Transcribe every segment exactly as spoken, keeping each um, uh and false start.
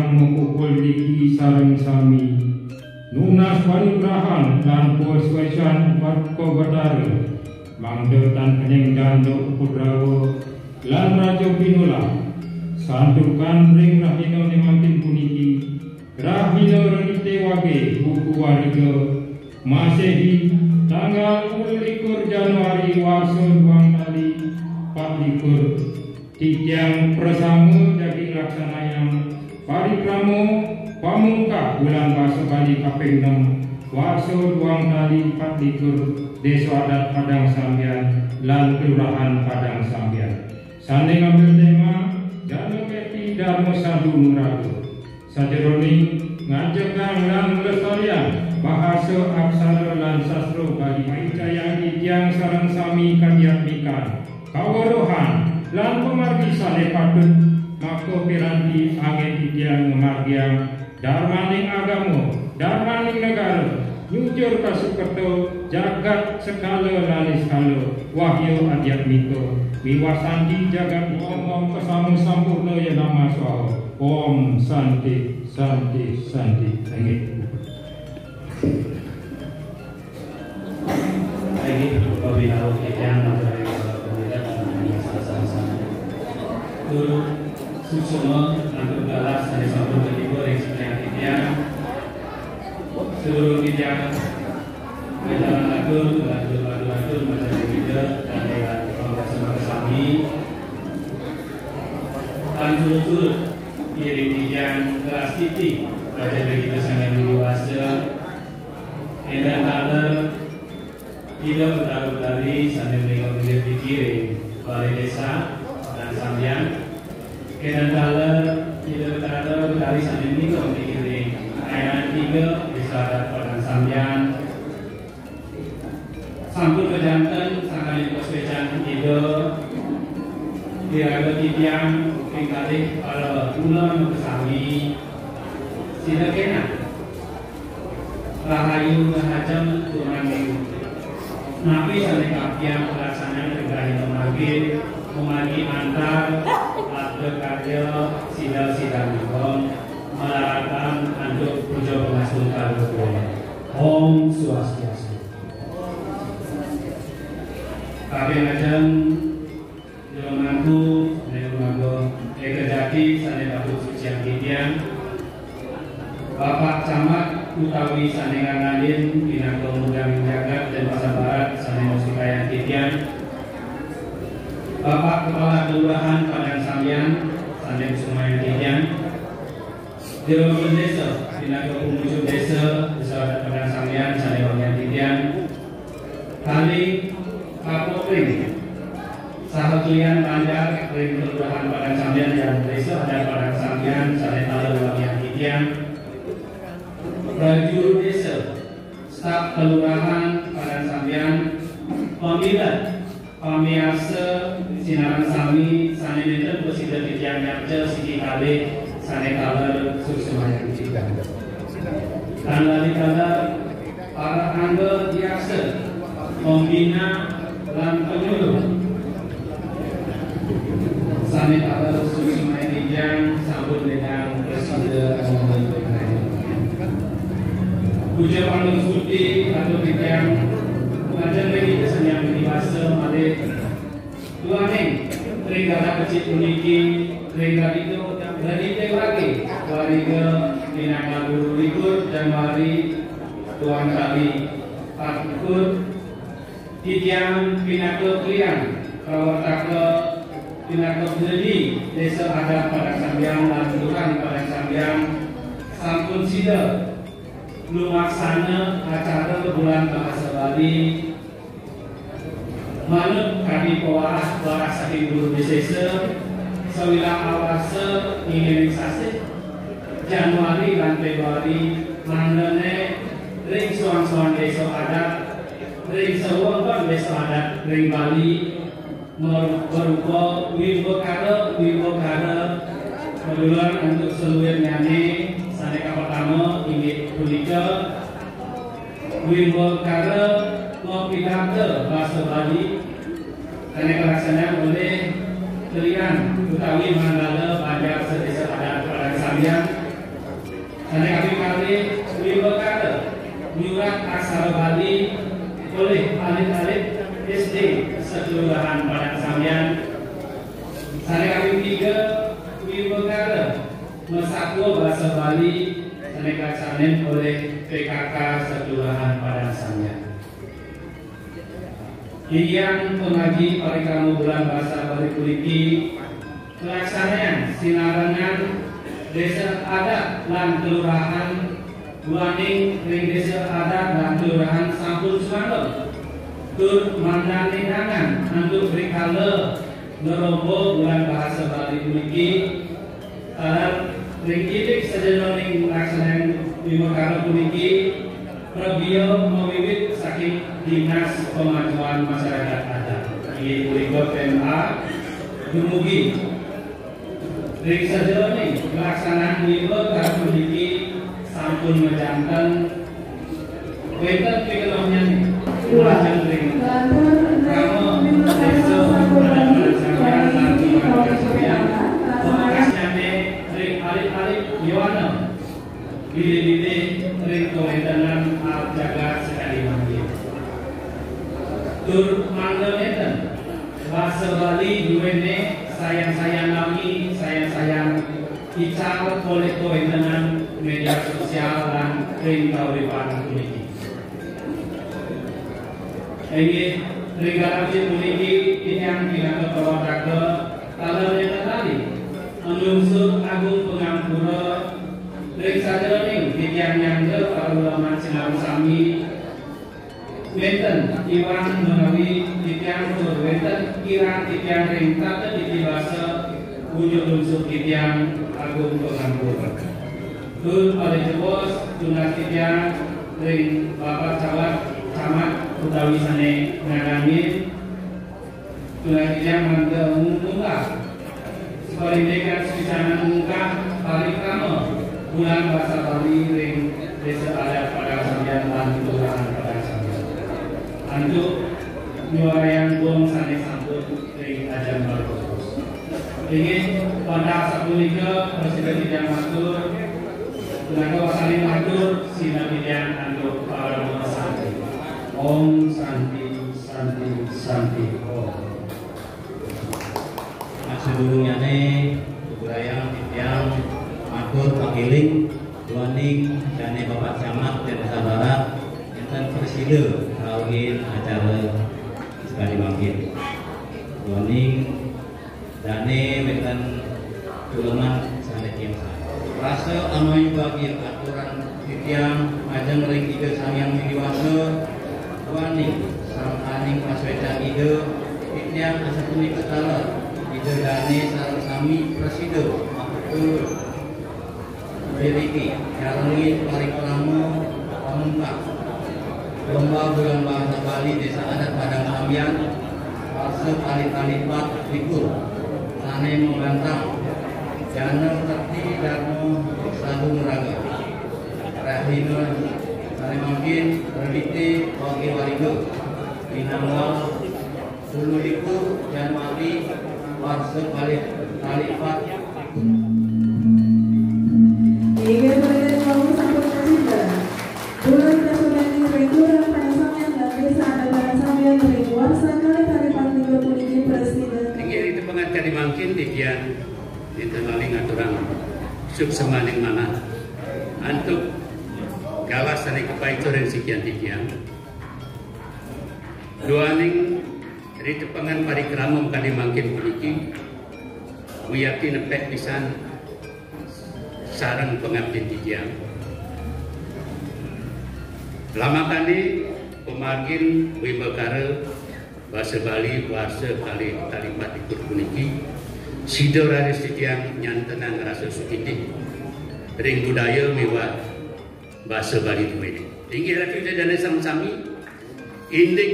Mapupul niki sareng sami nunas panugrahan lan pasuécan Warga Batara, mangda tan keneng danda upadrawa lan raja pinulah. Santukan ring rahinané mangkin puniki, rahina Renité Wagé, Buku Wariga, Maséhi, tanggal wolu likur Januari warsa duang tali pat likur. Titiang prasangga jagi nglaksanayang parikrama pamungkah Bulan Basa Bali kaping enem, warsa duang tali pat likur, Désa Adat Padang Sambian lan Kelurahan Padang Sambian. Sané ngambil tema Jana Kerti Dharma Sadhu Nuraga. Sajeroning ngajegang lan nglestariang bahasa, aksara lan sastra Bali, maicayang titiang sareng sami kadiatmikan, kaweruhan, lan pamargi sané patut, maka piranti anggén titiang ngamargiang darmaning agama, darmaning negara, nyujur kasukerta, jagat sekala lan niskala, wahya adiatmika, miwah santi jagat. Om, om kasama sampurna ya nama swaha. Om Santi, Santi, Santi. Inggih. Inggih, pabinawa titiang matur ring para panitia lan sama-sama. Tur suksma antuk galah sané sampun katiba ring titiang. Sedurung titiang ngaturang atur, atur, atur, atur, macam Ida, dan Ida, pangkasa makasami. Tan surut-surut, ngiring titiang ngrastiti, raja kita Sang Hyang Widi Wasa, énten taler, Ida Betara Betari sané mlingga-mlingga niki ring Balé Désa Padang Sambian. Kénten taler Ida Betara Betari sané mlingga niki ring Kayangan Tiga, Désa Adat Padang Sambian. Sampun kajanten sangkaning pasuécan Ida, iraga titiang ping kalih para bulan makasami. Sida kénak. Rahayu Rahajeng Tuhan Minggu. Napi sané kapiang pelaksanaan ring rahina mangkin, mamargi antar labda karya sida-sida mangkin, malaratan antuk puja pangastungkara. Om Swastiastu. Kapiang ajeng Jero mangku, ring warga Eka Jati sané patut suciang titiang. Bapak Camat utawi sané ngangganin pinaka mudang jagat Dénpasar Barat sané mustikayang titiang. Bapak Kepala Kelurahan Padang Sambian sané kusumayang titiang. Jero Désa, pinaka pumucuk désa, Désa Adat Padang Sambian sané wangiang titiang. Kalih Kapopling saha klian banjar ring Kelurahan Padang Sambian lan Désa Adat Padang Sambian sané taler wangiang titiang. Prajuru Désa, staf Kelurahan Padang Sambian, pamilet, pamiarsa sinareng sami sané nénten prasida titiang nyarca siki kalih sané taler suksmayang titiang. Tan lali taler para angga diaksa, pembina, lan penyuluh sané taler suksmayang titiang sampun nénten prasida. Puja pangstuti atur titiang, majeng ring Ida Sang Hyang Widi Wasa malih duaning ring galah becik puniki, ring Radita, Radita Wage, Wariga, pinaka wolu likur Januari, duang tali pat likur, titiang pinaka klian prawartaka, pinaka prajuru Désa Adat Padang Sambian lan Kelurahan Padang Sambian, sampun sida lumaksana acara Bulan Bahasa Bali manut kadi pawarah-warah saking Guru Wisésa, sawilah awarsa nginggihin sasih Januari lan Fébruari, mangdané ring soang-soang désa adat, ring sawewengkon désa adat ring Bali, mer-, berupa wimbakara-wimbakara madular antuk saluirnyané. Sané kapertama inggih punika wimbakara mapidarta basa Bali, sané kalaksanayang olih klian utawi manggala banjar sadésa adat Padang Sambian. Sané kaping kalih, wimbakara nyurat aksara Bali olih alit-alit S D sakelurahan Padang Sambian. Sané kaping tiga, wimbakara masakwa basa Bali sané kalaksanan olih P K K sakelurahan Padang Sambian. Inggih pamargi parikrama Bulan Basa Bali puniki kalaksanayang sinarengan Désa Adat lan Kelurahan, duaning ring Désa Adat lan Kelurahan sampun sumangga tur mangdané dangan antuk rikala ngromba Bulan Basa Bali puniki. Taler ring indik sajeroning nglaksanayang wimbakara puniki, prabéa mawiwit saking Dinas Pamajuan Masyarakat Adat, inggih punika P M A, dumugi ring sajeroning pelaksanaan wimbakara puniki sampun majanten wénten pikenohnyané. Lajeng ring krama Désa Adat Padang Sambian lan Kelurahan Padang Sambian, pamekasnyané ring alit-alit yowana bilih-bilih ring kawéntenan alat jagat sakadi mangkin. Tur mangda nénten, basa Bali duwéné sayan-sayan nami, sayan-sayan ical polih kawéntenan média sosial lan ring kauripan puniki. Inggih, ring galah puniki titiang pinaka pawataka taler nénten lali nglungsur agung pangampura ring sajeroning titiang nyangga para uleman sinareng sami. Wénten iwang menawi titiang tur wénten kirang titiang ring tata titi basa, unjuk lungsur titiang agung pangampura. Tur malih jebos tunas titiang ring Bapak Camat, Camat utawi sané ngadangin. Tunas titiang mangda munggah saparindikan sapisanan mungkah parikrama Bulan Basa Bali ring Désa Adat Padang Sambian lan Kelurahan Padang Sambian. Antuk nyuarayang gong sané sampun ring ajeng paribasa. Inggih, wantah sapunika prasida titiang matur, punapi wastanin matur sinah titiang antuk parama santi. Om Santi, Santi, Santi, Om. Nah, sadurungnyané, gugurayang titiang matur pakéling duaning dané Bapak Camat Jakarta Barat, nénten prasida rauhin acara sakadi mangkin. Duaning dané wénten uleman sané titiang. Rasa amayubagia aturang titiang majeng ring Ida Sang Hyang Widhi Wasa, duaning sangkaning pasuécan Ida, titiang asapunika taler Ida dané sareng sami prasida matur. Wiriki nyarengin parikrama pamungkas Lomba Bulan Bahasa Bali Désa Adat Padang Sambian, warsa kalih tali pat likur, sané mabantang Jana Kerti Darma Sagung Raga. Rahina sané mangkin, rebité Wage Wariga, pinanggal telu likur Januari, warsa kalih tali pat. Inggih, pada wau sampun kasinta. Bulan Kasudani ring Kelurahan Padang Sambian lan Désa Adat Padang Sambian ring warsa kalih tali pat likur puniki prasida. Inggih, ri tepengan kadi mangkin titiang nénten lali ngaturang suksmaning manah antuk galah sané kapaicen ring sikian titiang. Duaning ri tepengan parikrama kadi mangkin puniki, wiakti nepek pisan sareng pangabdin titiang. Lamakané pamargin wimbakara basa Bali warsa kalih tali pat likur puniki, sida raris titiang nyantenang rasa sukitih ring budaya miwah basa Bali duwéné. Inggih Ratu Ida dané sami-sami, indik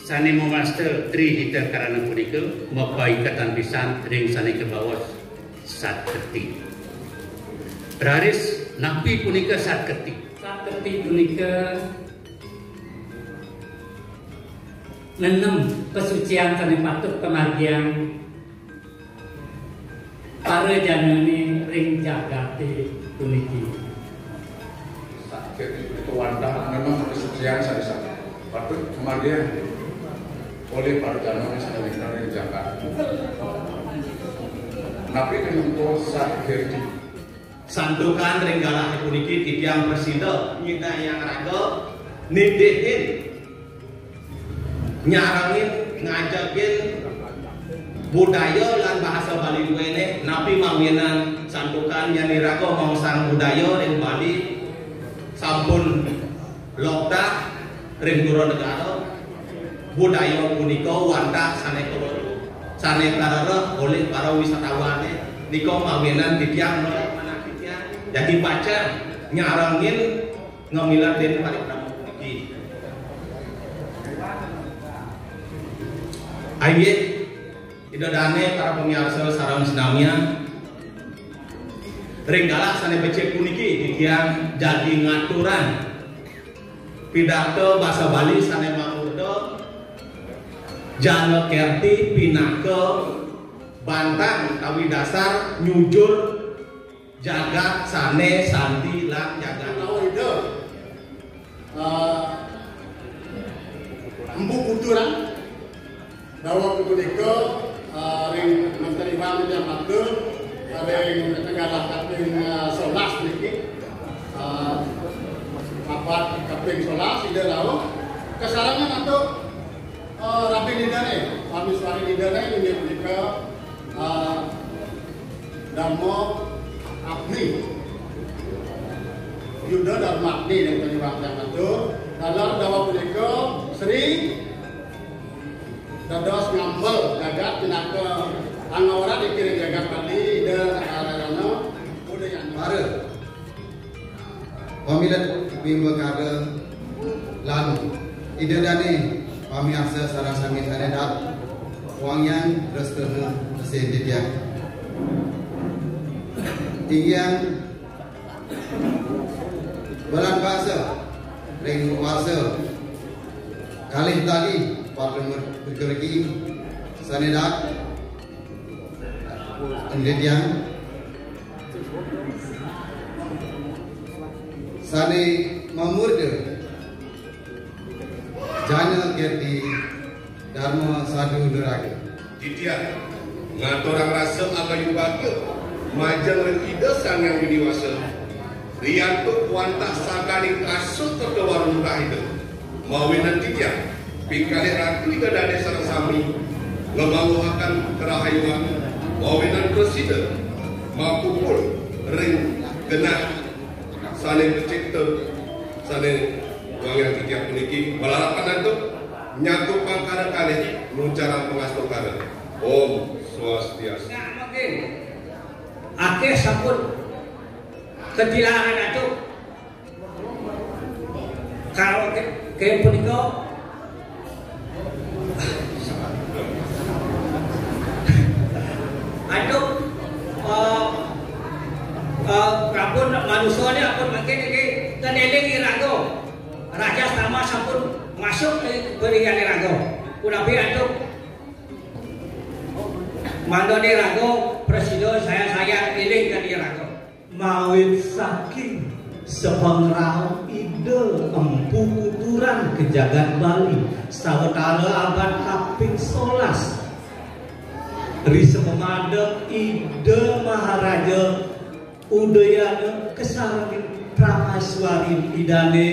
sané mawasta Tri Hita Karana punika mapaiketan pisan ring sané kabaos Sat Kerti. Raris napi punika Sat Kerti? Sat Kerti punika nenem pasucian sané patut pamargiang para janané ring jagaté puniki. Jadi, itu wantah memang kesucian saya sana. Patut kemudian oleh para jamaah yang sedang di Jakarta. Tapi dengan konsep Gerdi. Santukan ring galah puniki titiang prasida nyinayang raga nidihin nyarengin ngajegin budaya lan bahasa Bali duene, napi mawinan santukan nyani raga maosang budaya ring Bali sampun loktah ring dura negara. Budaya punika wantah sane karo sane karereh olih para wisatawane, nika mawinan titiang manah titiang dadi pacang nyarengin ngamiletin parikrama puniki. Inggih, Ida dane para pamiarsa sareng sinamian, ring galah sane becik puniki titiang jagi ngaturang pidarta basa Bali sane mamurda Jana Kerti pinaka bantang utawi dasar nyujur jagat sane santi lan jagat. Menawa Ida, eh, Empu Kuturan, dawuh punika, eh, ring Menteri Wan yang matur, eh, ring tenggalah kaping, eh, solas niki, eh, abad kaping solas, Ida dawuh, kasarengan antuk Eh, rabi nidane, pamisuari nidane inggih punika, eh, Dharma Abdi. Yuda Dharma Abdi yang tadi wantah matur. Dalam dawuh punika Sri dados ngambel jagat pinaka angauran dikiring jagat Bali Ida Narayana Udayana. Para pamilet Wimbakara lan Ida dane pamiarsa sareng sami sane dat wangian restuna sing titiang. Inggih balan basa ring warsa kalih tali parlemen gergergi sane dat titiang sane mamurda Jana Kerti Dharma Sadu Nuraga. Titiang ngaturang rasa agayu bagia majeng ring Ida Sang Hyang Widi Wasa. Riantuk wantah saganing asa kerta warung rahina. Mawinan titiang, pingkalih Ratu Ida Dane sareng sami, ngamangguhaken karahayuan, mawinan prasida, mapupul ring genah sane becik, sane wangiang titiang puniki, malarapan antuk nyakup pangkara kalih nucarang pangastungkara. Om Swastiastu. Nah, mungkin akeh sampun ketilangan antuk. Kalau ke, ke punika, aduh, eh, eh, prabun manusane ampun mangkin niki ten eling iraga. Raja Tama sampun masuk ing berian iraga. Punapi aduh, mandane iraga prasida saya-saya eling kan iraga. Mawit saking sapangrauh Ida Empu Kuturan ka jagat Bali sawetara abad kaping solas. Risa pamadeg Ida Maharaja Udayana kasarengin prameswarin Idane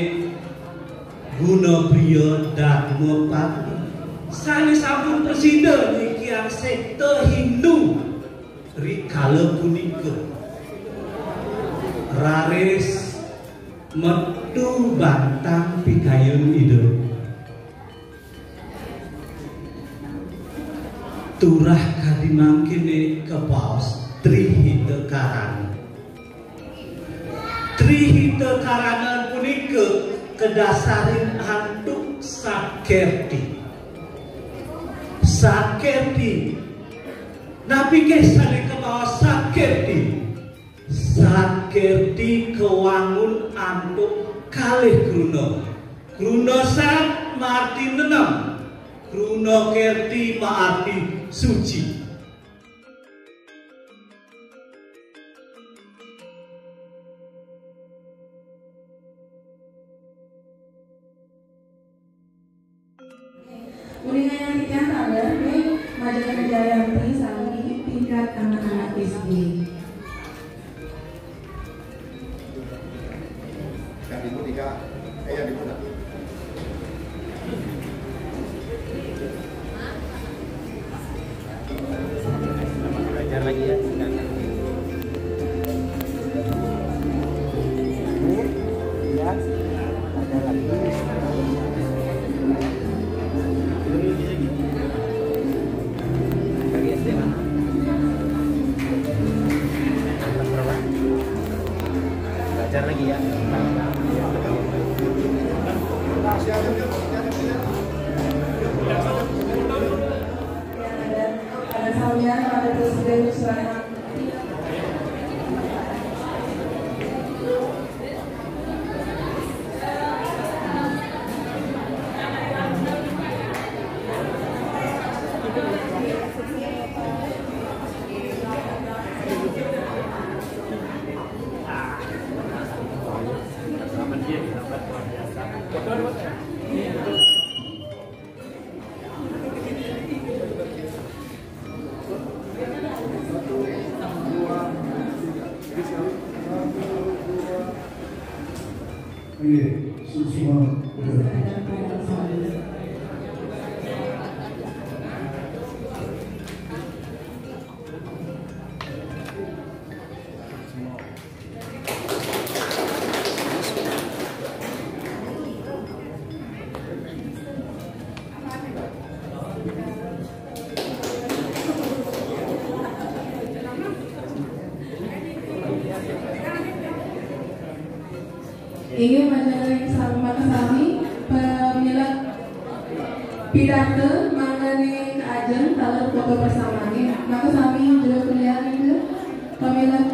Gunapriya Dharmapatni. Sane sampun prasida nikiang sekta Hindu. Rikala punika raris metu bantang pikayun Ida. Turah kadi mangkene kabaos Tri Hita Karana. Tri Hita Karana punika kadasarin antuk Sakerti. Sakerti. Napi ke sane kabaos Sakerti? Sakerti kawangun antuk kalih kruna. Kruna sat maarti nenem. Kruna kerti maarti suci. Kuring aya titiang taler, Majalah Jayanti, sami tingkat anak-anak S D. Yang di tiga, eh, yang di Inggih, Majalah Jayanti, sami, pamilet pidarta mangga ring ajeng taler foto bersama, nggih. Maka sami jero kuliah nika, pamilet